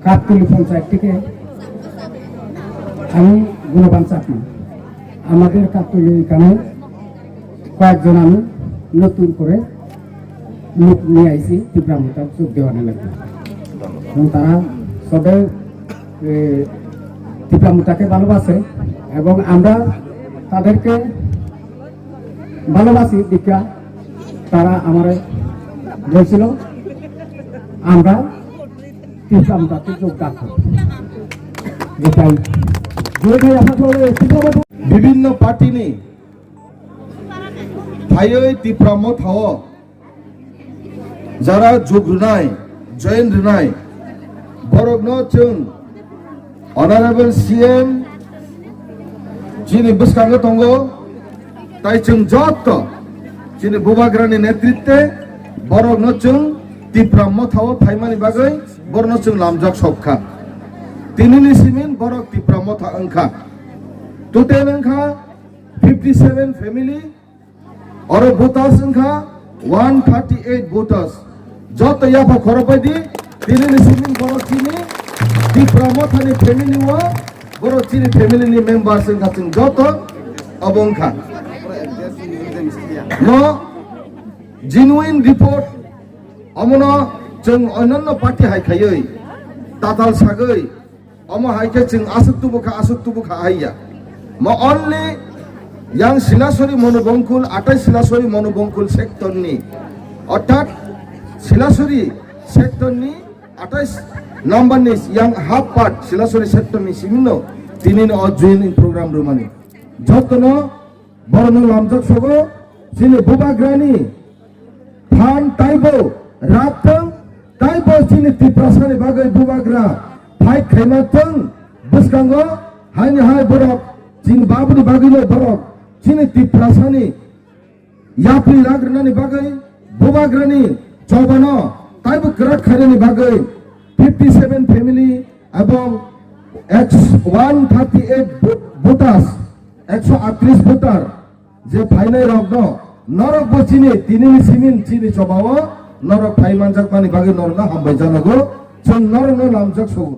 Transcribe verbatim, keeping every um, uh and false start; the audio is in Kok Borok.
কাকতলী পঞ্চায়েত থেকে আমি গুণবান চাকমা। আমাদের কাকতলী এখানে কয়েকজন আমি নতুন করে লোক নিয়ে আইছি ত্রিপুরা মোর্চার যোগ দেওয়ার লাগি। এবং তারা সবে, এ, ত্রিপুরা মোর্চাকে ভালোবাসে এবং আমরা তাদেরকে ভালোবাসি দেখা তারা আমারে বলছিল আমরা ত্রিপুরা মোর্চাতে যোগদান করব। এটাই। বিভিন্ন party ni phaiwi Tipra Motha o jara jug rwnai, join rwnai, borokno chwng Honorable C M chini bwskango tongo, tai chwng joto chini Bubagrani netritwe borokno chwng Tipra Motha o phaimani bagwi borokno chwng lamjak sokha. Tinini simin borok Tipra Motha wngkha. Total wngkha fifty seven family, oro voters wngkha one thirty eight voters. Joto yapha khorok bai di, tinini simin borok chini Tipra Mothani family o, borok chini family ni members wngkha chwng joto obo wngkha. No genuine report omono chwng onyanno party hai khaiwi tatal sagwi Omo hai khe chwng aswk tubu kha, aswk tubu kha hai ya. Mo only yang Silasori Monobongkul, atai Silasori Monobongkul sector ni, orthat Silasori sector ni atai number ni yang half part Silasori sector ni simino tini no o joining program rwmani. Jotono Borokno lamjak sogo, chini Bubagrani phan taibo rak thung, taibo chini Tiprasani bagwi Bubagra fight khaima thung, bwskango haini hai borok chini babuni bagwino borok chini Tiprasani yapri rak rwnani bagwi Bubagrani chobano taibo kwrak khainani bagwi fifty seven family ebong one thirty eight voters, ekso atris voter je phainai rokno norok bo chini tinini simin chini chobao norok phai manjakmani bagwi norokno hambai janago, chwng norokno lamjak sogo.